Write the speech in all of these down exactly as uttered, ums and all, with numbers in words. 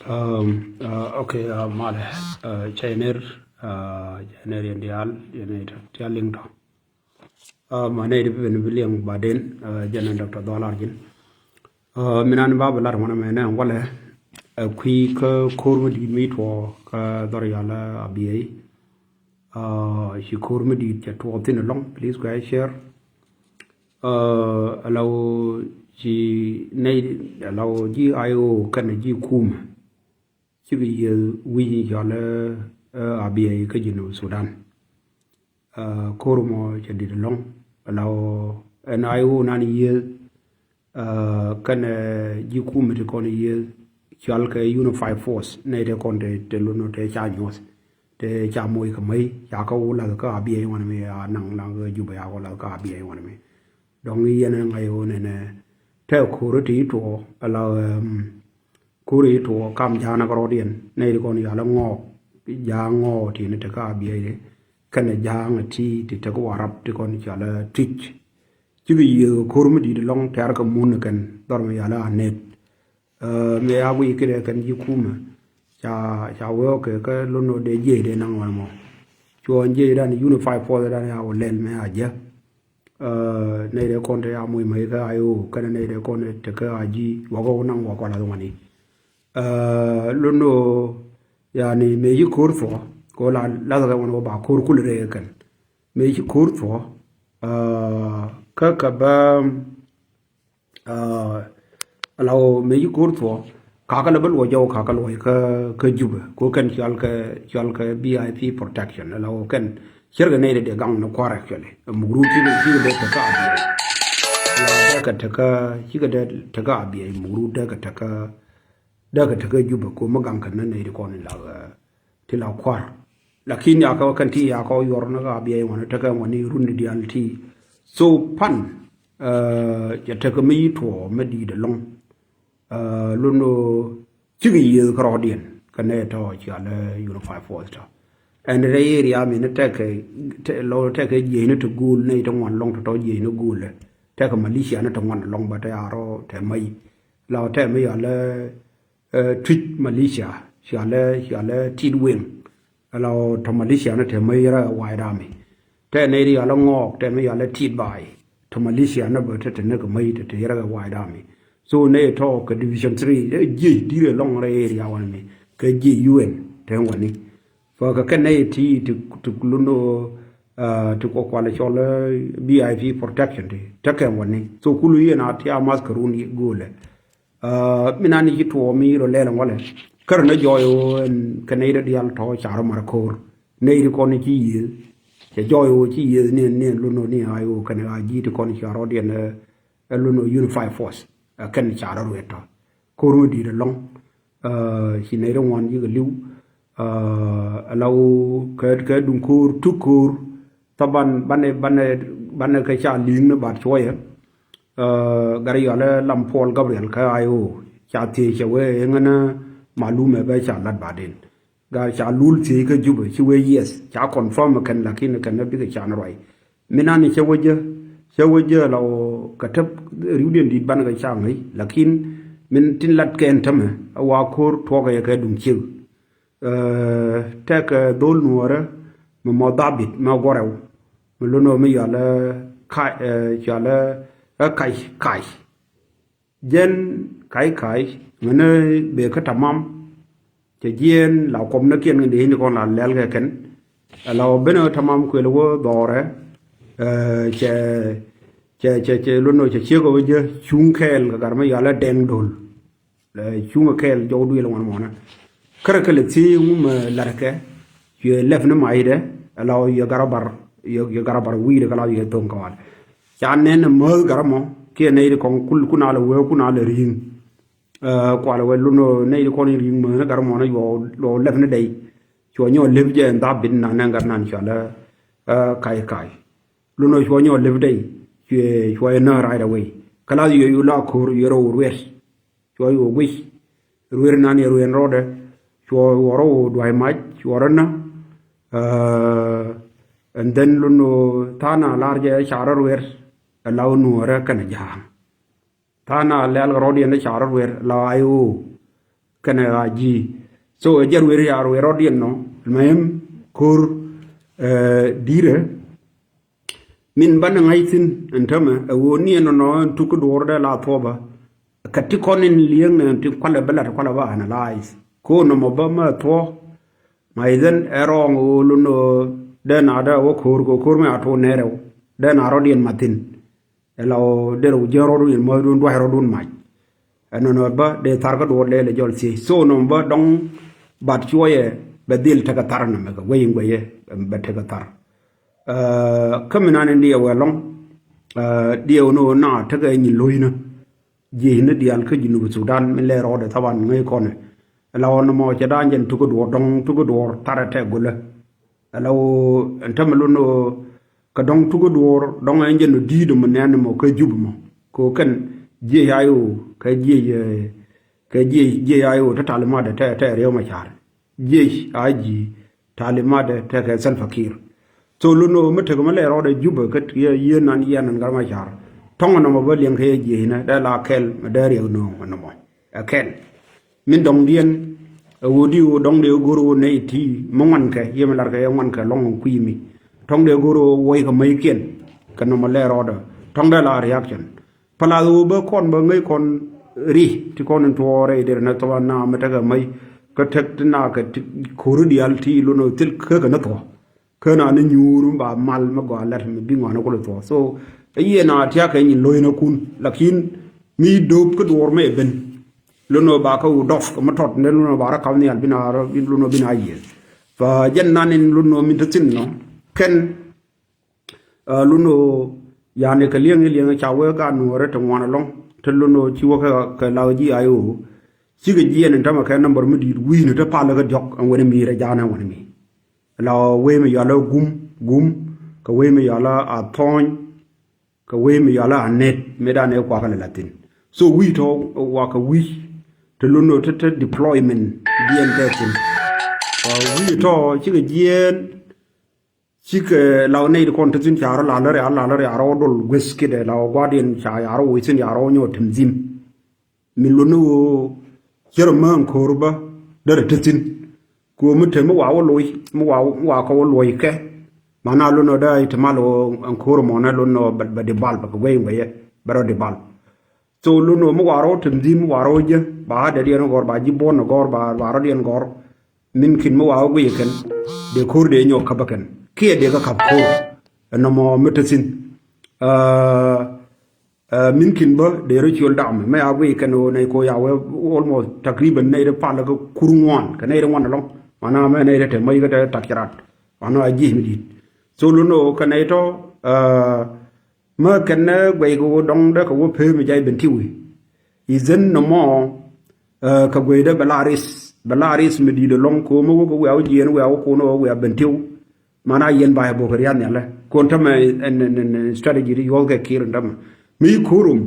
Um, uh, okay, uh, malɛ, uh, cɛ ner, uh, cɛ ner yɛn diaal, yɛn diaal liŋ tɔ. Uh, ma nɛy di bi ben bi liŋ baden, uh, jɛn Doctor Dhɔl Arjin. Uh, mi nan ba bi lar ŋuan mɛ nɛ walɛ, uh, kui̱ kä ko̱r mi di̱i̱t mi tuɔ kä dhɔr yal, uh, a biey. Uh, ci ko̱r mi di̱i̱t cɛ tuɔ thin ɛlɔŋ, please guys share. Uh, allow ci nɛy, allow ji̱ I O kɛnɛ ji̱ kumɛ. Cikɛ yiëë wi̱i̱ in cɔal, eh, eh, Abiɛy kä Junub Sudan. Eh, ko̱r mɔ cɛ di̱t ɛlɔ̱ŋ. Ala ɣöö ɛn I O nan yiëë, eh, kɛnɛ ji̱ kumɛ ti kɔn yiëë cɔal kɛ Unified Force, nɛy tɛ kɔn tɛ, tɛ lun tɛ ca nyuɔ̱th, tɛ ca moc kɛ mäc, ca kɛ wä lath kä Abiɛy wanɛ mi, a naŋ, naŋ Jubɛ ca kɛ wä lath kä Abiɛy wanɛ mi. Dɔ̱ŋ yɛn ɛ ŋa̱c ɣöö nɛnɛ tɛ ko̱r ti tuɔɔ ala, em, ko̱r ti tuɔɔ kam ja̱a̱n ɛ kɛ rɔ̱diɛn, nɛy ti kɔn yal ɛ ŋɔɔk, ja̱a̱n ŋɔɔk ti ni tekä Abiɛy ti kɛnɛ ja̱a̱n ɛ ti, ti tekä Warap ti kɔn cɔal ɛ Twic. Cikɛ yiëë ko̱r mi di̱i̱t ɛlɔ̱ŋ tɛ̈r kɛ mun ɛ kɛn dhɔr mi yal ɛ Anɛt. Ɛ, mëë a guic kidɛ kɛn ji̱ kumɛ ca, ca wee ɔ kɛ kä lon ɔ dee jiɛc dee naŋ wanɛ mɔ. Cuɔ jiɛc dan Unified Force dan ya wä lɛl mɛ a jɛ. Ɛ, nɛy dee kɔn te a moc mɛ kä I O kɛnɛ nɛy dee kɔn te kä a ji̱ wä kä wä naŋ wä kɔn a wani. Ɛ, lon ɔ yani mëë ci ko̱r thuɔ kɛ wä la lath kɛ wanɛ wä ba ko̱r kul rɛɛ kɛn. Mëë ci ko̱r thuɔ, ɛ, kä kɛ bä Aa, ala ɣöö mëë ci ko̱r thuɔ̱k kakä lɛ bä luɔc jɔw kakä luɔc kä, kä Jubɛ, ko kɛn cɔal kɛ, cɔal kɛ V I P protection. Ala ɣöö kɛn cärkɛ nɛy dee gaŋ ni kua̱r actually. Muk rut cikɛ, cikɛ dee tekä Abiɛy. Ala ɣöö dee kɛ tekä, cikɛ dee tekä Abiɛy, muk rut dee kɛ tekä, dee kɛ tekä Jubɛ ko mi gaŋ kɛ ni nɛy di kɔn in la, ɛ, ti la kua̱r. Lakin ya kɛ kɛn ti ya kɛ yuɔr ni ka Abiɛy ŋuani tekɛ ŋuani run di dial ti. So pan, ɛ, cɛ tekɛ mi yi tuɔ mi di̱i̱t ɛlɔ̱ŋ. Ɛ, lun cikɛ yiëth kärɔɔdiɛn kɛ nɛ tɔ cɔal ɛ Unified Force tɔ. Ɛn rɛy area mi ni tekɛ, te, lɔ tekɛ jiɛcni ti go̱o̱l nɛ ti ŋuan lɔŋ tɔ tɔ jiɛcni go̱o̱l ɛ. Tekɛ militia ni ti ŋuan lɔŋ bä te arɔ te mɛy. La tɛ mi yɔal ɛ, ɛ, Twic militia, cɔal ɛ, cɔal ɛ Tit Weŋ. Ala tɔ militia ni te mi yɛrɛ White Army. Tɛ nɛy di yɔal ɛ Ŋɔɔk, tɛ mi yɔal ɛ Tit Baay. Tɔ militia ni bä te te ni kɛ mi te te yɛrɛ White Army. So nɛy tɔ kɛ Division three, ɛ jiec di̱t ɛlɔŋ rɛy area wanɛ mi. Kɛ jiec U N te wani. Fa kɛ kɛn nɛy ti, ti, ti lun ɔ, ɛ, ti kɔ kualɛ cɔl, ɛ, V I P protection ti. Te kɛ wani. So kulu yɛn a ti a math kɛ run go̱o̱lɛ. Aa, mi nan ci tuɔɔk mi rɔ lɛl ŋualɛ. Kärɛ ni jɔɔy ɣöö ɛn kɛ nɛy rɔ diaal tɔ̱ ca rɔ mar ko̱r. Nɛy ti kɔn ci yiëë. Cɛ jɔɔy ɣöö ci yiëë ni, ni lun ɣöö ni a ɣöö kɛn a ji̱ ti kɔn ca rɔ diɛn, ɛ, ɛ lun ɣöö Unified Force. Ɛ kɛn ca rɔ ruet tɔ̱. Ko̱r mi di̱i̱t ɛlɔ̱ŋ. Aa, ci nɛy rɔ ŋuan yikɛ li̱w. Aa, ala ɣöö kɛ, kɛ duŋ ko̱r, tuk ko̱r. Thaban banɛ, banɛ, banɛ kɛ ca li̱i̱ŋ ni bat cuɔyɛ. Ɛ, gat yɔalɛ Lam Paul Gabriel kä I O ca thiec cɛ wee ŋänä malumɛ bɛ ca lat baden. Gat ca lul thiec kä Jubɛ ci wee yes ca confirm kɛn lakin kɛn bikɛ can ruac. Mi nan cɛ wä jɛ, cɛ wä jɛ la wä kɛ tep riwdiɛn di̱t banɛ kɛ ca ŋäc lakin min tin lat kɛn tämɛ a wa ko̱r tuɔkɛ yɛ kɛ duŋ ciek. Ɛ, tɛkɛ dhol nuɔrɛ mi mɔ dhabit mɛ gɔrɛw mi lon ɔ mi yɔal ɛ, ka, ɛ, cɔal ɛ, ɛ, kac kac. Jɛn kac kac ŋänä bee kä tamam. Cɛ jiɛn la kuɔm ni kiɛn kɛ dee ni kɔn la lɛl kɛ kɛn. Ɛ la wä ben ɛ tamam kuël wä dhɔrɛ. Ɛ, cɛ, cɛ, cɛ, cɛ lon ɔ cɛ ciek ɛ wä jɛ cuŋ kɛɛl kɛ gat mi yɔal ɛ dɛŋ dhol. Lɛ cuŋä kɛɛl jɔw duël ŋuan mɔnä. Kärɛ kɛ lɛ thiec ŋumɛ la̱rkɛ cuɛ lɛp ni mac dɛ. Ala yɛ garabar, yɛ, yɛ garabar wi̱i̱dɛ kɛ la yɛ thoŋ kawal. Ca nɛn ɛ mäth garamɔ kiɛ nɛy ti kɔŋ kul kun alɛ wee kun alɛ ri̱i̱ŋ. Ɛ, kualɛ wee lun ɔ nɛy ti kɔn in ri̱i̱ŋ mäth ni garamɔ ni yuɔ, yuɔ lɛp ni dɛy. Cuɔ nyɔ lɛp jɛ ɛn dhap bit nan nɛn gat nan cualɛ, ɛ, kac kac. Lun ɔ cuɔ nyɔ lɛp dɛy. Cuɛ, cuɔ yɛ nä right away. Kɛ la yɛ yu la ko̱r yɛ rɔ wä ruɛt. Cuɔ yɛ wä guic ruer nan yɛ ruer rɔɔdɛ. Cuɔ wä rɔ wä duay mac cuɔ rɔ nä. Ɛ, and then lun ɔ tha̱a̱ŋ na lar jɛ ca rɔ ruer. Ɛ la wä nuɔrɛ kɛnɛ ja̱a̱ŋ. Tha̱a̱ŋ na lɛl kɛ rɔɔdiɛn ca rɔ ruer la I O. kɛnɛ ɣaa ji̱. So ɛ jɛr weri a ruɛ rɔ̱diɛn nɔ. Mɛm ko̱r di̱rɛ min banɛ ŋa̱c thi̱n ɛn tämɛ ɛ ɣöö ni ɛn nɔnɔ ɛn tuk kä duɔ̱ɔ̱r dee la thuɔ̱ɔ̱pä. Kɛ ti kɔn in li̱eŋnɛ ɛn ti kualɛ bä lat kualɛ bä analyze ko̱r nɔmɔ bä mä thuɔ̱ɔ̱. Ma ithin ɛ rɔɔŋ ɣöö lunɔ dee na dee wä ko̱r kɛ ko̱r mɛ a tuɔ̱ɔ̱ nɛɛrɛ wä dee na rɔ̱diɛn mathin. Ɛ la ɣöö derɛ wä jiɛn rɔ̱dun in mäthdun dua̱c rɔ̱dun mac. Ɛnɔnɔ bä dee thar kä duɔ̱ɔ̱r lɛɛl ɛ jɔl thiec so nɔmɔ bä dɔ̱ŋ. Bat cuɔyɛ bɛ dhil tekɛ thar nɔmɛ kɛ guey in gueyɛ bɛ tekɛ thar. Kä mi nan in diɛw ɛlɔ̱ŋ diɛw ni ɣöö na tekɛ nyin lo̱cnä. Jiecni diaal kä Junub Sudan min lɛ rɔɔdɛ thaban ŋäc kɔnɛ. Ɛ la ɣöö nɔmɔ cɛ da̱a̱n jɛn tukä duɔ̱ɔ̱r dɔ̱ŋ tukä duɔ̱ɔ̱r tharɛ tɛ gulä. Ɛ la ɣöö ɛn tämɛ lun ɣöö kɛ dɔ̱ŋ tukä duɔ̱ɔ̱r dɔ̱ŋ ɛn jɛn ɔ di̱i̱t ɔ mi nɛn mɔ kä jup mɔ kɛ ɣöö kɛn jiec a i̱ ɣöö kɛ jiec kɛ jiec jiec a i̱ ɣöö te talimat ɛ tɛ tɛ riɛw mɛ ca̱r. Jiec a ji̱ talimat ɛ tekɛ Salva Kiir. So lun ɣöö mi tekɛ mi lɛ rɔɔdɛ jupɛ kä yien nan yɛn ɛn gat mɛ ca̱r tɔ̱ŋ ɛnɔmɔ bä liɛŋ kɛ yɛ jiecnä dee la kɛl mɛ dee riɛk nööŋ ɛnɔmɔ. Ɛ kɛl min dɔ̱ŋdiɛn ɛ ɣöö di ɣöö dɔ̱ŋ dee go̱r ɣöö nɛy ti mi ŋuankɛ yɛ mi latkɛ yɛ ŋuankɛ lɔ̱ŋ kui̱ mi. Tɔ̱ŋ dee go̱r ɣöö wuɔ̱ckɛ mäckiɛn kɛ nɔmɔ lɛ rɔɔdɛ tɔ̱ŋ dee la reaction. Palath ɣöö bä kɔn bä ŋäc kɔn ri ti kɔn in tuɔɔk rɛy derɛ nɛ thɔpan na mi tekɛ mäc kä tek ti na kɛ ti ko̱ri diaal ti lun ɣöö thil kä kɛ ni thuɔ̱k. Kä na ni nyuur mi ba mal mi gɔaa lɛt mi bi ŋɔaani kulɛ thuɔ̱k so ɛ yiëë na tia̱kɛ nyin lo̱cnäkun. Lakin mi do̱p kä duɔɔr mi ɛ ben lun ɣöö ba kä wu dɔf kɛ mi tɔt ni lun ɣöö ba rɔ kap nhial bi na rɔ lun ɣöö bi na yiëë. Fa jɛn nan in lun ɣöö min te thi̱n nɔ kɛn Ɛ lun ɣöö yani kɛ liɛŋ i̱ liɛŋ ca wee gaat nuɔɔrɛ te ŋuan ɛlɔ̱ŋ te lun ɣöö ci wä kɛ kɛ la ɣöö ji̱ a i̱ ɣöö cikɛ jiɛɛn in tämɛ kɛ nambär mi di̱i̱t wi̱i̱ni te palä kä diɔ̱k ɛn wen mi rɛ ja̱a̱n ɛn wen mi. La ɣöö wee mi yɔalä gum gum kɛ wee mi yɔalä a thɔ̱ɔ̱ny kɛ wee mi yɔalä a nɛt mëë dan ëë kuakä lɛ la̱thi̱n. So wi̱i̱ tɔ̱ wakɛ wi̱i̱ te lun ɣöö te te deployment diɛn tɛ thi̱n. Ɛ wi̱i̱ tɔ̱ cikɛ jiɛɛn Cikɛ la nɛy ti kɔn te thi̱n ca rɔ la lä rial la lä rial rɔ dol gueth kidɛ la gua̱diɛn ca ya rɔ woc thi̱n ya rɔ nyɔ tämdhim. Mi luni ɣöö cärɛ mä ɛn ko̱r bä derɛ te thi̱n. Ku mi te mi wa wä loc mi wa mi wa kɔ wä luɔc kɛ. Mana luni ɣöö dee te mal ɣöö ɛn ko̱r mɔnɛ luni ɣöö bɛ di bal bɛ kɛ guey gueyɛ bɛ rɔ di bal. So lun ɣöö mi wa rɔ tämdhim mi wa rɔ jɛ ba dɛdiɛn gɔr ba ji̱ buɔ̱n gɔr ba rɔ̱diɛn gɔr. Min kin mi wa wä guiy kɛn dee ko̱r dee nyɔk käpä kɛn kiɛ dee kä kap ko̱r. Ɛnɔmɔ mi te thi̱n. Min kin bä dee rɔ ciöl dam mɛ a guiy kɛn ɣöö nɛy ko̱ ya wee almost takriban nɛy rɔ pal kä kur ŋuan kɛ nɛy rɔ ŋuan ɛlɔ̱ŋ. Mana mɛ nɛy rɔ te mäc kä te tak ci rat. Mana a ji̱ mi di̱t. So lun ɣöö kɛ nɛy tɔ Mä kɛn guɛy kɛ wä dɔŋ dee kɛ wä pee mi jay Bentiu i̱. I̱ then nɔmɔ kɛ guɛy dee bɛ la ris bɛ la ris mi di̱i̱t ɛlɔ̱ŋ ko̱o̱m wä kɛ wiaa wä jiɛɛn wiaa wä ko̱o̱n wä wiaa Bentiu. Mana yɛn ba yɛ bok kɛ riath nhialɛ ko̱o̱n tämɛ ɛn ɛn ɛn strategy ti yuɔth kɛ Kiir ɛn tämɛ. Mi ko̱o̱rum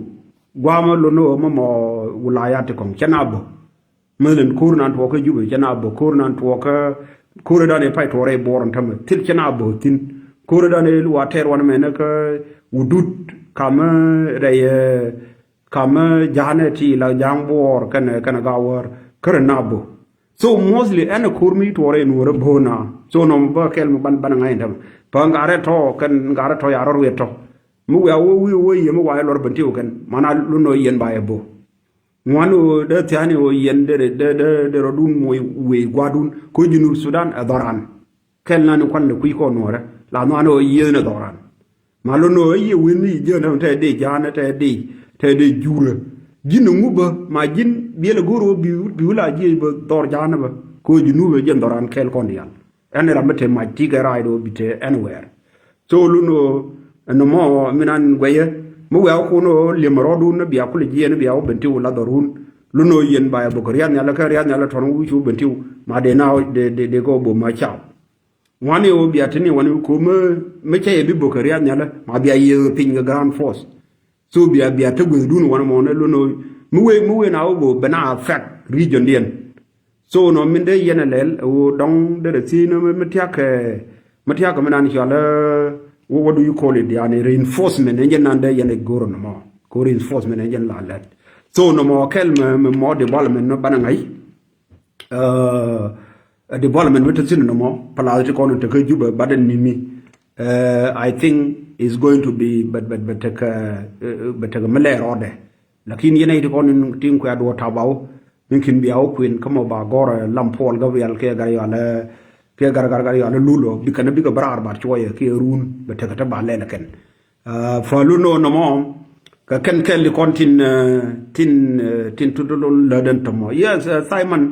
guamä lon wä mä mɔ wilayat ti kɔŋ cɛ na bok. Mɛn ko̱r nan tuɔɔk kä Jubɛ cɛ na bä ko̱r nan tuɔɔk kä ko̱r dan ɛ pay tuɔɔk rɛy buɔɔr ɛn tämɛ thil cɛ na bä thi̱n. Ko̱r dan ɛ luwa tɛɛr wan mɛn kä wudut kamä rɛy kamä ja̱a̱nɛ ti la ja̱a̱ŋ buɔɔr kɛnɛ kɛnɛ gawär kärɛ na bä. So mostly ɛn ɛ ko̱r mi tuɔɔk rɛy nuɔrɛ bä na so nɔmɔ bä kɛl mi ban ban ŋa̱c ɛn tämɛ. Pä ŋa̱rɛ tɔ kɛn ŋa̱rɛ tɔ ya rɔ ruet tɔ mi wiaa wä wi̱i̱ wä yɛ mi wa ɛ lɔr Bentiu kɛn mana lunɔ yɛn ba ɛ bä. Ŋuan ɣöö dee thia̱a̱ni ɣöö yɛn dee dee dee dee rɔ̱dun moc wëë gua̱a̱dun kä Junub Sudan ɛ dhɔran. Kɛl nani kuan lɛ kui̱ kɔn nuɔ̱ɔ̱rɛ la ŋuan ɣöö yiëëth ni dhɔran. Ma lo̱n ɣöö yiëë wi̱n ni yiëëth ni tɛ dee ja̱a̱n tɛ dee tɛ dee jurä. Ji̱n ŋu bä ma ji̱n biɛl ɛ go̱r ɣöö bi bi wä la jiëëc bä dhɔr ja̱a̱n bä kä Junub ɛ jɛn dhɔran kɛl kɔn diaal. Ɛn ram mi te mac ti kɛ rac do bi te anywhere. So lun ɣöö ɛn nɔmɔ mi nan guɛyä mi wiaa wä kun ɣöö liɛm rɔɔdun ni bia kulɛ jiɛɛn ni bia wä Bentiu la dhɔrun. Lun ɣöö yɛn ba yɛ bok riath nhialä kɛ riath nhialä tɔn wi̱c wä Bentiu ma dee na dee dee dee kɛ wä bom ma caw. Ŋuani ɣöö bia te ni wani ko̱ mi mi cɛ yɛ bi bok kɛ riath nhialä ma bia yiëë piny kɛ ground force. So bia bia te guethdun wan mɔnɛ lon ɣöö mi wee mi wee na wä bok bɛ na affect regiondiɛn. So nɔ min dee yɛn ɛ lɛl ɛ ɣöö dɔ̱ŋ derɛ thiec nɔ mi tiak kɛ mi tiak kɛ mi nan cɔal ɛ what do you call it yani reinforcement ɛn jɛn nan dee yɛn ɛ go̱r nɔmɔ. Ko reinforcement ɛn jɛn la lɛt. So nɔmɔ kɛl mi mi mɔ development nɔ banɛ ŋa̱c. Ɛ development mi te thin nɔmɔ, palath ti kɔn in te kä Jubɛ, but in mi mi, I think is going to be, but but but te kä, bɛ te kä mi lɛɛr rɔɔdɛ. Lakin yɛn a ti kɔn in tin kuɛ duɔ tabaw, min kin bia wä kuin kä mɔ ba gɔr lam puɔl gä bial kiɛ gar yɔal, kiɛ gar gar gar yɔal lulɔ, bikɛ ni bikɛ bɛ raar bar cuɔyɛ kiɛ run bɛ te kä te ba lɛl kɛn. Fa lun nɔ nɔmɔ kɛ kɛn kɛl di kɔn tin, tin, tin tut lun lädɛn tɔmɔ. Yes, Simon,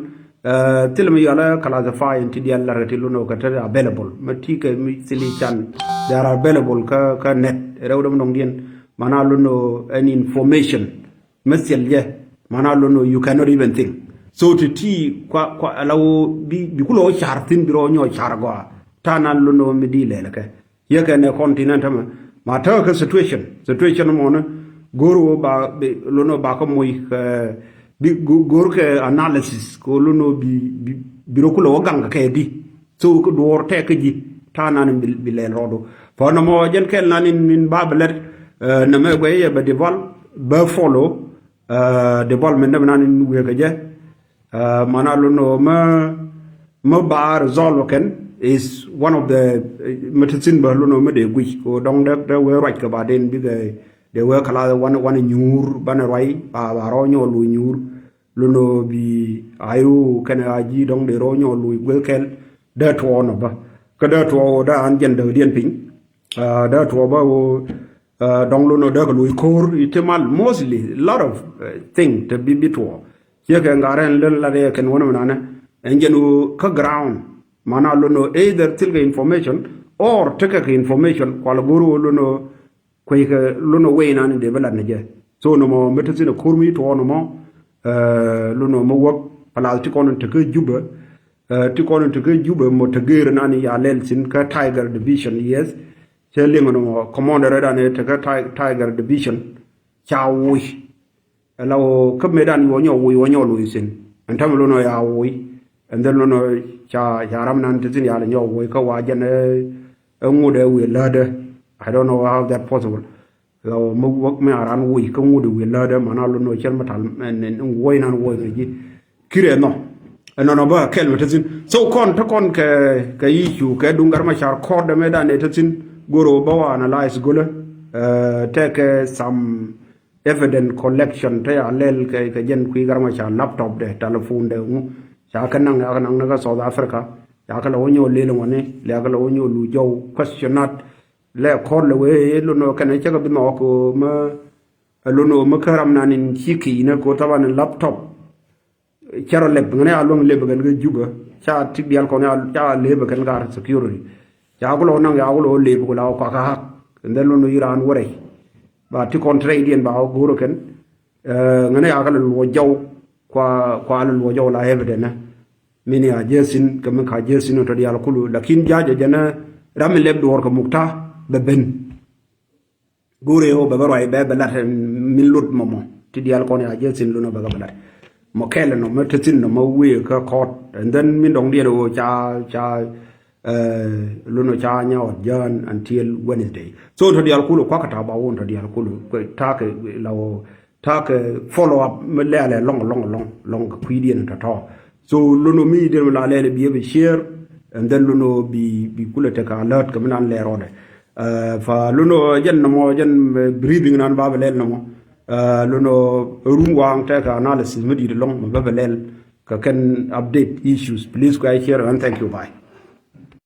thil mi yɔlɛ classify in ti dial lar ti lun nɔ kɛ te available. Ma ti kɛ mi thili can, they are available kä, kä net. Rɛw däm nɔŋ diɛn, mana lun nɔ an information. Ma thil jɛ, mana lun nɔ you cannot even think. So ti ti kua, kua, ala wo bi, bi kulɔ car thin bi rɔ nyɔ car gɔa. Ta nan lun nɔ mi di lɛlɛ kɛ. Yɛ kɛ nɛ kɔn tin ɛn tämɛ. Ma tääk kɛ situation. Situation mɔnɛ go̱r wä ba, bi, lun wä ba kä moc kɛ, bi, go̱r kɛ analysis kɛ lun wä bi, bi, bi rɔ kulɛ wä gaŋ kɛ kɛ di. So kɛ duɔ̱ɔ̱r tɛk kä ji̱. Ta nan bi, bi lɛl rɔɔdu. Fa nɔmɔ jɛn kɛl nan in, in ba bi lɛt, nɛmɛ guɛ yɛ bɛ develop, bɛ follow, development dämɛ nan in wëë kɛ jɛ. Mana lun nɔ mä, mä ba resolve kɛn is one of the, mä ti thin bä lun nɔ mä dee guic kɛ dɔŋ dee, dee wee ruac kɛ ba den bikɛ dee wee kala wan, wan nyuur banɛ ruac ba, ba rɔ nyɔɔl lu nyuur. Lun nɔ bi ayu kɛnɛ a ji̱ dɔŋ dee rɔ nyɔɔl lu gueth kɛl dee tuɔɔ nɔ bä. Kä dee tuɔɔ wä dee an jɛn dee diɛn piny. Dee tuɔɔ bä wä dɔŋ lun nɔ dee kɛ lu ko̱r itimal mostly lot of thing te bi, bi tuɔɔ. Ciɛ kɛ ŋa̱r ɛn lön lat yɛ kɛn wänä mi nanɛ ɛn jɛn ɣöö kä ground. Mana lon ɣöö either thil kɛ information or tekɛ kɛ information kual go̱r ɣöö lon ɣöö kueckɛ lon ɣöö wec nan in dee bi lat ni jɛ. So nɔmɔ mi te thin ɛ ko̱r mi tuɔɔk nɔmɔ lon ɣöö mi wäk palath ti kɔn in tekä Jubɛ. Ti kɔn in tekä Jubɛ mɔ te gër nan in ya lɛl thin kä Tiger Division, yes. Cɛ liŋ nɔmɔ commander dan in tekä Tiger Division ca woc. Ɛ la wä kä mëëdan yuɔ nyɔk woc wä nyɔk loc thin. Ɛn tämɛ lonɔ ya woc. And then lonɔ ca, ca ram nan te thin ya lɛ nyɔk woc kä wa jɛn ɛ ŋut ɛ wi̱i̱ lätdɛ. I don't know how that possible. La wä mi wäk mi a ran woc kä ŋut ɛ wi̱i̱ lätdɛ mana lonɔ cɛn mi tal ɛn woc nan woc kɛ ji̱. Kirɛ nɔ. Ɛn nɔnɔ bä kɛl mi te thin. So kɔn te kɔn kɛ, kɛ issue kɛ duŋ gar ma car kɔt dɛ mëëdan ɛ te thin. Goro bä wa analyze golä. Tɛkɛ some evidence collection te ya lɛl kɛ, kɛ jɛn kui̱ gar ma ca laptop dɛ, telephone dɛ ŋu. Ca kɛ naŋ, ca kɛ naŋ ni kä South Africa. Ca kɛ la wä nyɔɔ lel ŋuani, lɛ kɛ la wä nyɔɔ lu jɔw question nat. Lɛ kɔr lɛ wee lonɔ kɛnɛ cɛ kɛ bi nhɔk kɛ mɛ, lonɔ mɛ kä ram nan in ci ki̱i̱nɛ kɛ taban laptop. Cɛ rɔ lɛp ŋäni a luäŋ lɛp kɛn kä Jubɛ ca ti bial kɔn ca lɛp kɛn kä security. Ca kulɔ naŋ ca kulɔ lɛp kulɔ kɔk kä hak. And then lon yi raan wä rɛy ba ti kɔn trɛy diɛn ba wä go̱o̱r kɛn. Ŋäni a kɛ lɛ luɔ jɔw kua, kua lɛ luɔ jɔw la evidence. Min ya jɛ thin kɛ mi ka jɛ thin tɔ dial kulu lakin ja̱ jɛ jɛn ram mi lɛp duɔr kɛ mukta bɛ ben. Go̱rɛ ɣöö bɛ bä ruac bɛ bɛ lat min lot mɔmɔ ti diaal kɔn ya jɛ thin lot nɔ bɛ bɛ lat. Mɔ kɛl nɔ mɛ te thin nɔ mɛ wee kä kɔt. And then min dɔŋ diɛn ɣöö ca, ca lot nɔ ca nyawat jään until Wednesday. So tɔ diaal kulu kuak kɛ ta̱a̱ ba wun tɔ diaal kulu ta̱a̱ kɛ la ɣöö ta̱a̱ kɛ follow up mi lɛɛlɛ lɔŋ lɔŋ lɔŋ lɔŋ kɛ kui̱diɛn tɔ̱tɔ̱. So lo̱n ɔ mi diɛn mi la lɛɛlɛ bi ɛ bi share. And then lo̱n ɔ bi, bi kulɛ tekɛ alert kɛ mi nan lɛɛr rɔɔdɛ. Fa lo̱n ɔ jɛn nɔmɔ jɛn briefing nan ba bɛ lɛl nɔmɔ. Lo̱n ɔ rum waŋ tekɛ analysis mi di̱i̱t lɔŋ mi bɛ bɛ lɛl kɛ kɛn update issues. Please kua share and thank you, bye.